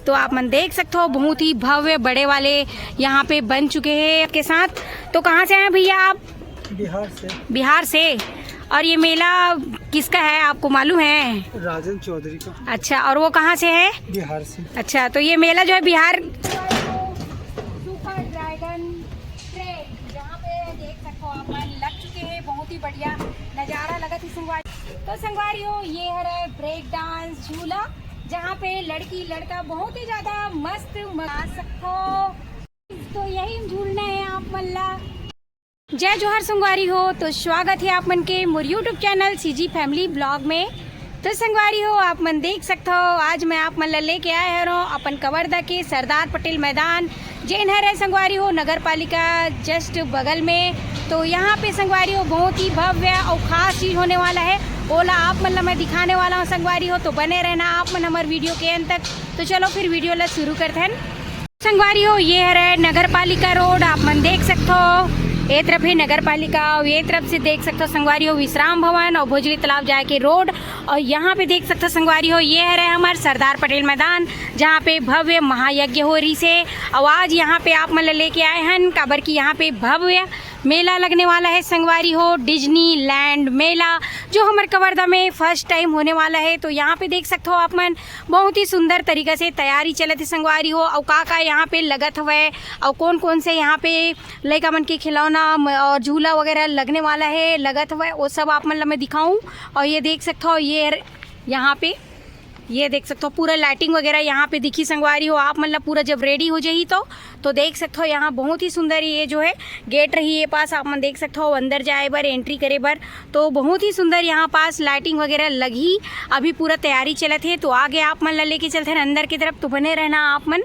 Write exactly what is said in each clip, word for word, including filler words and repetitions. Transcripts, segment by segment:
तो आप मन देख सकते हो, बहुत ही भव्य बड़े वाले यहाँ पे बन चुके हैं के साथ। तो कहाँ से आए हैं भैया आप? बिहार से। बिहार से। और ये मेला किसका है, आपको मालूम है? राजन चौधरी का। अच्छा, और वो कहाँ से है? बिहार से। अच्छा, तो ये मेला जो है बिहार सुपर ड्रैगन ट्रेल, जहाँ पे देख सको आप मन लग चुके हैं। बहुत ही बढ़िया नज़ारा लगत है संगवारी। तो संगवारी हो, ये हरे ब्रेक डांस झूला, जहाँ पे लड़की लड़का बहुत ही ज्यादा मस्त मना सको। तो यही झूलना है आप मन ला। जय जोहार संगवारी हो, तो स्वागत है आप मन के मोर YouTube channel CG family blog में। तो संगवारी हो, आप मन देख सकते हो, आज मैं आप मन ला लेके आए हरों अपन कवर्धा के सरदार पटेल मैदान, जेन हरे संगवारी हो नगर पालिका जस्ट बगल में। तो यहाँ पे संगवारी हो बहुत ही भव्य और खास चीज होने वाला है, ओला आप मन ला मैं दिखाने वाला हूँ संगवारी हो। तो बने रहना आप मन हमारे वीडियो के अंत तक। तो चलो फिर वीडियो ला शुरू करते हैं। संगवारी हो, ये हरे नगर पालिका रोड, आप मन देख सकते हो, ये तरफ है नगर पालिका और ये तरफ से देख सकते हो संगवारी हो विश्राम भवन और भोजली तालाब जाए के रोड। और यहाँ पे देख सकते हो संगवारी हो, ये हरे हमार सरदार पटेल मैदान, जहाँ पे भव्य महायज्ञ हो रही से। और आज यहाँ पे आप मन ला लेके आए हैं, काबर की यहाँ पे भव्य मेला लगने वाला है संगवारी हो, डिज्नीलैंड मेला, जो हमारे कवर्धा में फर्स्ट टाइम होने वाला है। तो यहाँ पे देख सकते हो आप मन, बहुत ही सुंदर तरीका से तैयारी चलत है संगवारी हो। और का का यहाँ पे लगत हवय और कौन कौन से यहाँ पे लइका मन के खिलौना म- और झूला वगैरह लगने वाला है, लगत हवय, वो सब आप मन ला मैं दिखाऊं। और ये देख सकते हो, ये र- यहाँ पे ये देख सकते हो पूरा लाइटिंग वगैरह यहाँ पे दिखी संगवारी हो आप मन ला। पूरा जब रेडी हो जाही तो तो देख सकते हो यहाँ बहुत ही सुंदर ये जो है गेट रही, ये पास आप मन देख सकते हो अंदर जाए बर, एंट्री करे बर। तो बहुत ही सुंदर यहाँ पास लाइटिंग वगैरह लगी। अभी पूरा तैयारी चलत है, तो आगे आप मन ला लेके चलते हैं अंदर की तरफ। तो बने रहना आप मन।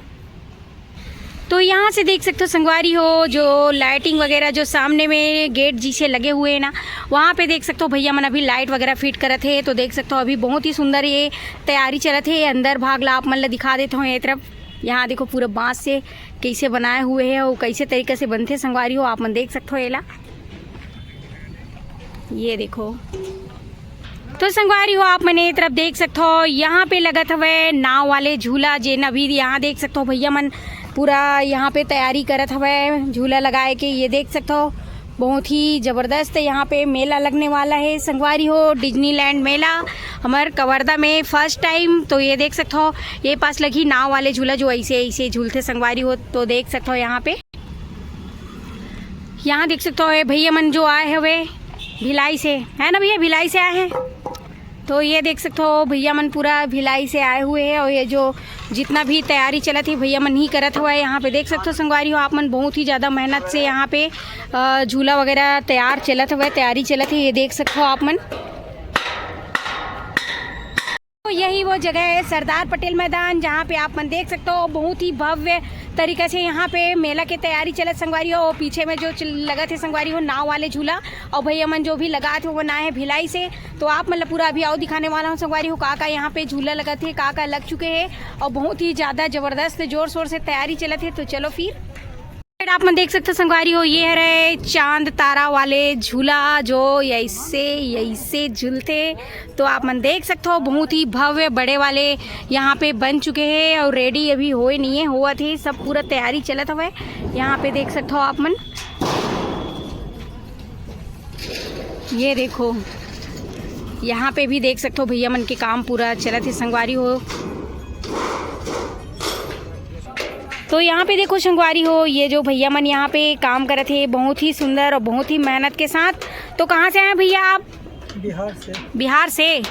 तो यहाँ से देख सकते हो संगवारी हो, जो लाइटिंग वगैरह जो सामने में गेट जिसे लगे हुए हैं ना, वहाँ पे देख सकते हो भैया मन अभी लाइट वगैरह फिट करत है। तो देख सकते हो अभी बहुत ही सुंदर ये तैयारी चलत है। अंदर भाग ला आप मन ला दिखा देते हो ये तरफ। यहाँ देखो पूरा बांस से कैसे बनाए हुए है और कैसे तरीके से बनथे संगवारी हो, आप मन देख सकते हो एला। ये देखो, तो संगवारी हो आप मन ये तरफ देख सकते हो, यहाँ पे लगत हवय नाव वाले झूला, जेन अभी यहाँ देख सकते हो भैया मन पूरा यहाँ पे तैयारी करत हवय झूला लगाए के। ये देख सकते हो बहुत ही जबरदस्त यहाँ पे मेला लगने वाला है संगवारी हो। डिज्नीलैंड मेला हमार कवर्धा में फर्स्ट टाइम। तो ये देख सकते हो ये पास लगी नाव वाले झूला जो ऐसे ऐसे झूलते संगवारी हो। तो देख सकते हो यहाँ पे, यहाँ देख सकते हो ये भैया मन जो आए हुए भिलाई से, है ना भैया, भिलाई से आए हैं। तो ये देख सकते हो भैया मन पूरा भिलाई से आए हुए हैं और ये जो जितना भी तैयारी चलत है भैया मन ही करत हुआ है। यहाँ पे देख सकते हो संगवारी हो आप मन, बहुत ही ज़्यादा मेहनत से यहाँ पे अ, झूला वगैरह तैयार चलत हुआ है, तैयारी चलत है। ये देख सकते हो आप मन, तो यही वो जगह है सरदार पटेल मैदान, जहाँ पे आप मन देख सकते हो बहुत ही भव्य तरीका से यहाँ पे मेला के तैयारी चलत संगवारी हो। पीछे में जो चल- लगत है संगवारी हो नाव वाले झूला, और भैया मन जो भी लगात है वो ना है भिलाई से। तो आप मन ला पूरा अभी आओ दिखाने वाला हूँ संगवारी हो का का यहाँ पे झूला लगत है, का का लग चुके हैं, और बहुत ही ज़्यादा जबरदस्त जोर शोर से तैयारी चलत है। तो चलो फिर आप मन देख सकते हो संगवारी हो, ये हरे चांद तारा वाले झूला जो ऐसे ऐसे झूलते। तो आप मन देख सकते हो बहुत ही भव्य बड़े वाले यहाँ पे बन चुके हैं और रेडी अभी होए नहीं है, होवत है, सब पूरा तैयारी चलत हवय। यहाँ पे देख सकते हो आप मन, ये देखो यहाँ पे भी देख सकते हो भैया मन के काम पूरा चलत है संगवारी हो। तो यहाँ पे देखो संगवारी हो, ये जो भैया मन यहाँ पे काम करत है बहुत ही सुंदर और बहुत ही मेहनत के साथ। तो कहाँ से आए हैं भैया आप? बिहार से। बिहार से।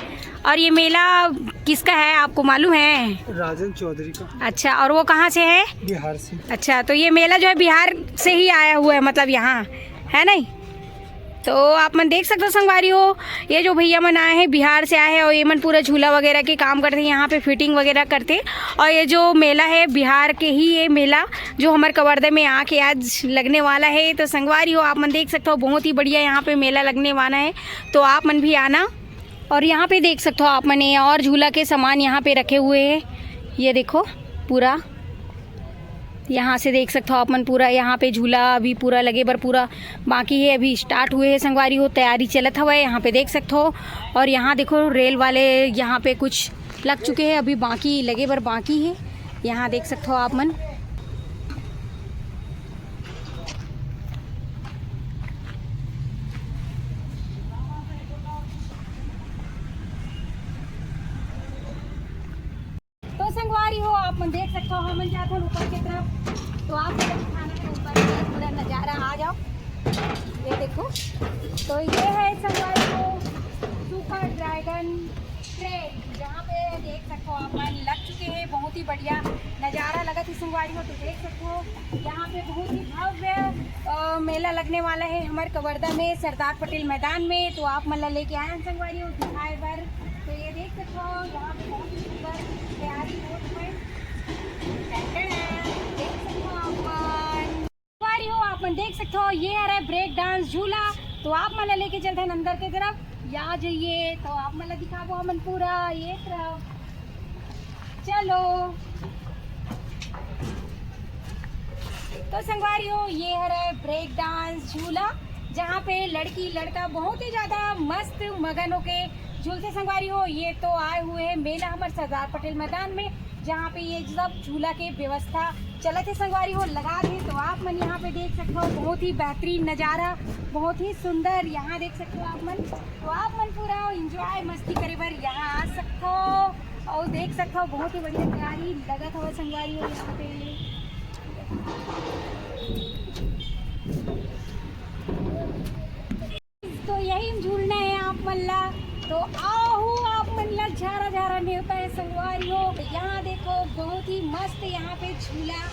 और ये मेला किसका है, आपको मालूम है? राजन चौधरी का। अच्छा, और वो कहाँ से है? बिहार से। अच्छा, तो ये मेला जो है बिहार से ही आया हुआ है, मतलब यहाँ, है नहीं? तो आप मन देख सकते हो संगवारी हो, ये जो भैया मन आए हैं बिहार से आए हैं और ये मन पूरा झूला वगैरह के काम करते हैं, यहाँ पे फिटिंग वगैरह करते हैं। और ये जो मेला है बिहार के ही, ये मेला जो हमारे कवर्धा में आके आज लगने वाला है। तो संगवारी हो आप मन देख सकते हो बहुत ही बढ़िया यहाँ पे मेला लगने वाला है, तो आप मन भी आना। और यहाँ पे देख सकते हो आप मन, ये और झूला के सामान यहाँ पे रखे हुए हैं। ये देखो पूरा यहाँ से देख सकते हो आप मन, पूरा यहाँ पे झूला अभी पूरा लगे बर पूरा बाकी है, अभी स्टार्ट हुए है संगवारी हो, तैयारी चलत हवय यहाँ पे देख सकते हो। और यहाँ देखो रेल वाले यहाँ पे कुछ लग चुके हैं, अभी बाकी लगे बर बाकी है। यहाँ देख सकथो आप मन। तो संगवारी हो, आप मन देख सकथो, हमन जाथन ऊपर के तरफ। तो आप मन दिखाना है ऊपर के पूरा नजारा, आ जाओ, ये देखो। तो ये है संगवारी हो, सुपर ड्रैगन ट्रेन, जहाँ पे देख सकथो आप मन लग चुके हैं। बहुत ही बढ़िया नजारा लगत है संगवारी हो। तो देख सकथो, यहाँ पे बहुत ही भव्य, अ, मेला लगने वाला है हमर कवर्धा में, सरदार पटेल मैदान में। तो आप मन ला लेके आए हैं संगवारी हो दिखाए बर। तो ये देख सकथो, यहाँ पे बहुत ही सुंदर तैयारी होत है। टन टन, देख सकथो आप मन। संगवारी हो, आप मन देख सकथो, ये हरे ब्रेक डांस झूला। तो आप मन ला लेके चलथन अंदर के तरफ, या जाइए, तो आप मन ला दिखाबो हमन पूरा ये तरफ। चलो, तो संगवारी हो, ये हरे ब्रेक डांस झूला, जहाँ पे लड़की लड़का बहुत ही ज्यादा मस्त मगन होके झूलथे संगवारी हो। ये तो आए हुए हैं मेला हमर सरदार पटेल मैदान में, जहाँ पे ये सब झूला के व्यवस्था चलत है संगवारी हो, लगा दे। तो आप मन यहाँ पे देख सकथो, बहुत ही बेहतरीन नजारा, बहुत ही सुंदर। यहाँ देख सकथो आप मन, तो आप मन पूरा एंजॉय मस्ती करे बर यहाँ आ सकथो। और देख सकथो, बहुत ही बढ़िया तैयारी लगत हवय संगवारी हो यहाँ पे। तो यही झूलना है आप मन ला, तो आहू आप मन ला झारा झारा नेवता है संगवारी हो। यहाँ देखो, बहुत ही मस्त यहाँ पे झूला।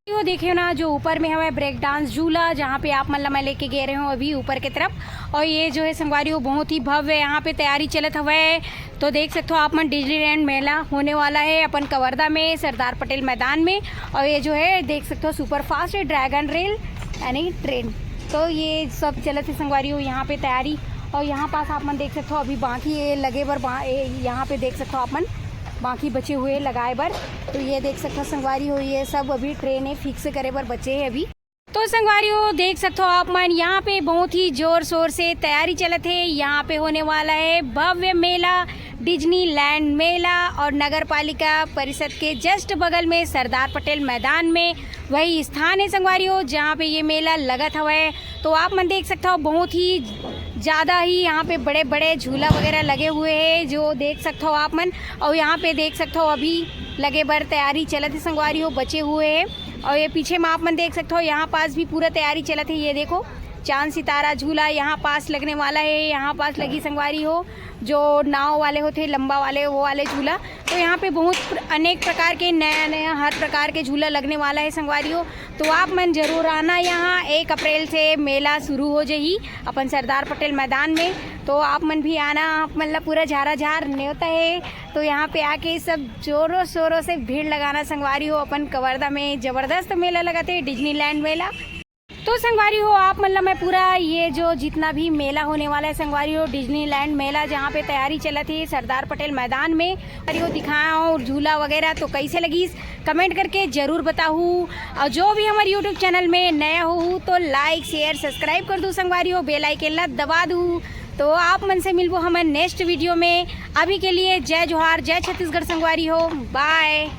वो देखियो ना, जो ऊपर में हवय ब्रेक डांस झूला, जहाँ पे आप मन ला मैं लेके गए रहे हूँ अभी ऊपर के तरफ। और ये जो है संगवारी, वो बहुत ही भव्य यहाँ पे तैयारी चलत हवय। तो देख सकथो आप मन, डिज्नीलैंड मेला होने वाला है अपन कवर्धा में, सरदार पटेल मैदान में। और ये जो है देख सकथो, सुपर फास्ट है, ड्रैगन रेल यानी ट्रेन। तो ये सब चलत है संगवारी हो यहाँ पे तैयारी। और यहाँ पास आप मन देख सकथो, अभी बाकी ये लगे बर बा-, ए, यहाँ पे देख सकथो आप मन, बाकी बचे हुए लगाए बर। तो ये देख सकथो संगवारी हो, ये सब अभी ट्रेन है फिक्स करे बर बचे है अभी। तो संगवारी हो, देख सकथो आप मन, यहाँ पे बहुत ही जोर शोर से तैयारी चलत है। यहाँ पे होने वाला है भव्य मेला, डिज्नीलैंड मेला, और नगर पालिका परिषद के जस्ट बगल में सरदार पटेल मैदान में वही स्थान है संगवारी हो, जहाँ पे ये मेला लगत हवय। तो आप मन देख सकथो, बहुत ही ज़्यादा ही यहाँ पे बड़े बड़े झूला वगैरह लगे हुए हैं, जो देख सकथो आप मन। और यहाँ पे देख सकथो, अभी लगे बर तैयारी चलत है संगवारी हो, बचे हुए हैं। और ये पीछे में आप मन देख सकथो, यहाँ पास भी पूरा तैयारी चलत है। ये देखो, चांद सितारा झूला यहाँ पास लगने वाला है, यहाँ पास लगी संगवारी हो, जो नाव वाले होते लंबा वाले, वो वाले झूला। तो यहाँ पे बहुत प्र-, अनेक प्रकार के नया नया हर प्रकार के झूला लगने वाला है संगवारी हो। तो आप मन जरूर आना यहाँ, एक अप्रैल से मेला शुरू हो जाही अपन सरदार पटेल मैदान में। तो आप मन भी आना, आप मन ला पूरा झारा झार नेवता है। तो यहाँ पे आके सब जोरों शोरों से भीड़ लगाना संगवारी हो। अपन कवर्धा में जबरदस्त मेला लगत है, डिज्नीलैंड मेला। तो संगवारी हो, आप मन ला मैं पूरा ये जो जितना भी मेला होने वाला है संगवारी हो, डिज्नीलैंड मेला, जहाँ पे तैयारी चलत है सरदार पटेल मैदान में, संगवारी हो, दिखाया हूँ झूला वगैरह। तो कैसे लगिस, कमेंट करके जरूर बताहू। और जो भी हमारे यूट्यूब चैनल में नया हो तो लाइक शेयर सब्सक्राइब कर दू संगवारी हो, बेल आइकन ला दबा दू। तो आप मन से मिलबो हमन नेक्स्ट वीडियो में। अभी के लिए जय जोहार, जय छत्तीसगढ़ संगवारी हो, बाय।